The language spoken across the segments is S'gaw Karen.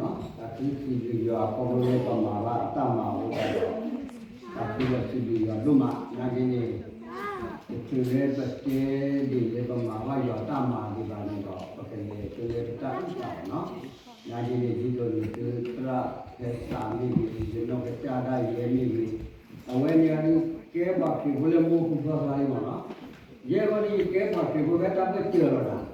တၢ်ခုစံးဘျုးယွၤ ခီဖျိလၢပမၤဘၣ်အတၢ်မၤအဃိသတးဒီး တၢ်ခုဒီးစံးဘျုးယွၤဒိၣ်မး နာ်က့န့ၣ် တချုးလၢပတဲဒ်လၢပမၤဘၣ်ယွၤတၢ်မၤဒံးဘၣ်န့ၣ်ဒီး ပကလဲၤက့ၤလၢပတၢ်အုၣ်သးလီၤနီၤ. နာ်က့န့ၣ် ဒ်သိးန့ၣ် သုသရၣ်ဖဲစးမ့ၢ်ဂ့ၤ ယနီၢ်ကစၢ်ဒၣ်ယဲမ့ၢ်ဂ့ၤ အဝဲန့ၣ်ဒုး ကဲပှၤခရံာ်ဖိလၢမူခိၣ်ဖျီသါလံမ့ၢ်နီၤ. ယဲဃီဒ်ယကဲပှၤခရံာ်ဖိဖဲတၢ်ပၢၢ်စၢၤလီၤဒၣ်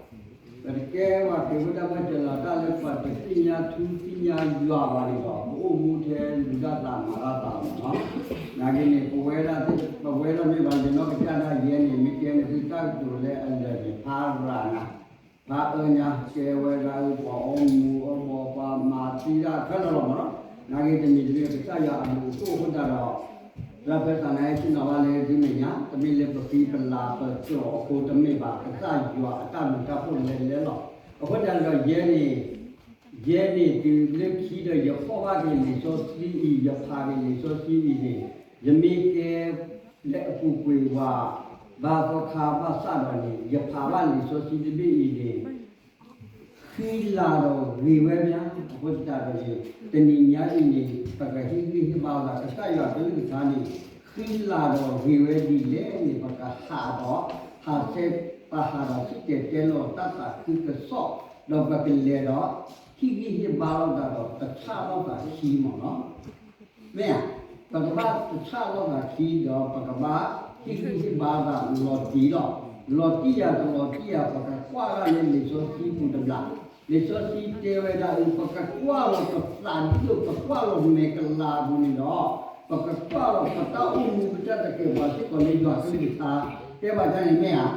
ပတကဲပှၤခရံာ်ဖိတၢ်ပၢၢ်စၢၤလီၤ တၢ်လၢပှၤတသ့ၣ်ညါထူသ့ၣ်ညါယွၤဘၣ်န့ၣ်ဒီး ပအိၣ်မူထဲလူၤတၢ်သးမၤတၢ်သးလီၤမ့ၢ်နီၤ. နာ်က့န့ၣ် ပဝဲဒၣ် ပဝဲဒၣ်မ့ၢ်ဘၣ် ယနီၢ်ကစၢ်ဒၣ်ယဲန့ၣ် မ့ၢ်တဲန့ၣ်သုတၢ်ကတိၤလၢအလၢာ်န့ၣ် ဖးရၤနၤ ဖးအၢညါ ကဲဝဲဒၣ်အပှၤအီမူၤအီဘီပှၤမၤသံတၢ်ခဲလၢာ်လီၤမ့ၢ်နီၤ. နာ်က့တမံၤတမံၤ ကစၢ်ယွၤအဘျုးအဖှိၣ်အဃိသတးဒီး သရၣ်ဖဲစးန့ၣ် ဟဲဆ့ၣ်နီၤဘၣ်လၢသုမဲာ်ညါ တမ့ၢ်လၢပဃံပလၤပစိာ်အဃိတမ့ၢ်ဘၣ် ကစၢ်ယွၤအတၢ်ဘျုးတၢ်ဖှိၣ်လဲၤလဲၤလီၤ. အဃိသတးဒီးယဲန့ၣ် ယဲန့ၣ်တုၤလၢခံဒီးယဃီၣ်ဘၣ်က့ၤလံာ်စီဆှံအံၤ ယဖးက့ၤလံာ်စီဆှံအံၤန့ၣ် ယမ့ၢ်ကဲလၢအပူၤကွံာ်ဝဲ ဘၣ်သီခါဘၣ်ဆၣ်ဒီးန့ၣ် ယဖးဘၣ်လံာ်စီဆှံတဘ့ၣ်အံၤန့ၣ် ဃံလၤဒီးဂ့ၤဝဲမ့ၢ် အဃိသတးဒီးန့ၣ် တနံၤညါအံၤန့ၣ် ပကဟ့ၣ်ဂံၢ်ဟ့ၣ်ဘါသး ကစၢ်ယွၤကလုၢ်ကထါန့ၣ် ဃံလၤဒီးဂ့ၤဝဲဒ်လဲၣ်န့ၣ် ပကဟးဒီး ဟးဆဲ ပဟးဒီးစံၣ်တဲၤတဲလီၤတၢ်သးခုကစီၣ် ဒီးပကလဲၤဒီး ဟ့ၣ်ဂံၢ်ဟ့ၣ်ဘါလိာ်သးဒီးတဆၣ်လိာ်သးခံမ့ၢ်နီၤ. မ့ၢ်ဧါ, ပကဘၣ်တဆၣ်လိာ်သးခံဒီး ပကဘၣ်ဟ့ၣ်ဂံၢ်ဟ့ၣ်ဘါသးလီၤတံၢ်လီၤ. လီၤတံၢ်ယၤတလီၤတံၢ်ယၤ ပကကွၢ်ဒၣ်လၢလံာ်စီဆှံပူၤတဘျီ, လံာ်စီဆှံတဲဝဲဒၣ်အံၤ ပကကွၢ်လီၤပသးဒ်သိးပကွၢ်လီၤမဲာ်ကလၤအပူၤန့ၣ်ဒီး ပကကွၢ်လီၤပတၢ်အိၣ်မူပတၢ်တကဲာ်ပှၤစ့ၢ်ကီးလၢယွၤကလုၢ်ကထါ တဲဘၣ်တၢ်န့ၣ်မ့ၢ်ဧါ.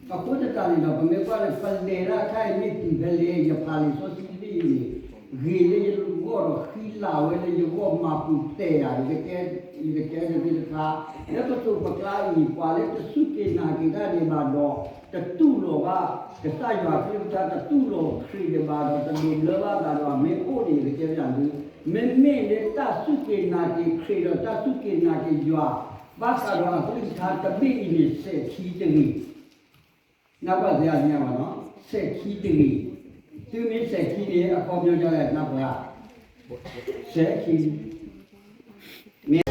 အဃိသတးန့ၣ်ဒီး ပမ့ၢ်ကွၢ်န့ၣ် ပလဲၤတၢ်ခါအံၤမ့ၢ်တုၤဖဲလဲၣ် ယဖးလံာ်စီဆှံတဘ့ၣ်အံၤန့ၣ် ဂ့ၤလၢယဂီၢ်ဒီးဃံလၤဝဲလၢယဂီၢ်မၤပူၤဖျဲးယၤ ယကတဲ ယကတဲတဘ့ၣ်တခါ လၢပသိးပကျါအံၤ ပှၤလၢတစူၢ်က့ၤနာ်က့ၤတၢ်ဒံးဘၣ်ဒီး တတူၢ်လိာ်ဘၣ် ကစၢ်ယွၤကလုၢ်ကထါ တတူၢ်လိာ်ခရံာ်ဒံးဘၣ်ဒီး တဒိးဘျၢဘၣ်သးဒီး မ့ၢ်အိၣ်န့ၣ် ယကတဲပျးသု မ့မ့ၢ်လၢတၢ်စူၢ်က့ၤနာ်က့ၤခရံာ်ဒီးတၢ်စူၢ်က့ၤနာ်က့ၤယွၤ ဘၣ်ဃးဒီးအကလုၢ်ကထါတဘ့ၣ်အံၤန့ၣ် စဲးခံတဂ့ၤ နၢ်ပၢၢ်သ့ၣ်ညါဘၣ်နီၤ စဲးခံတဂ့ၤ, သုမ့ၢ်စဲးခံန့ၣ် အခီပညီဒ်လဲၣ် နၢ်ပၢၢ်ဧါ, စဲးခံ, မ့ၢ်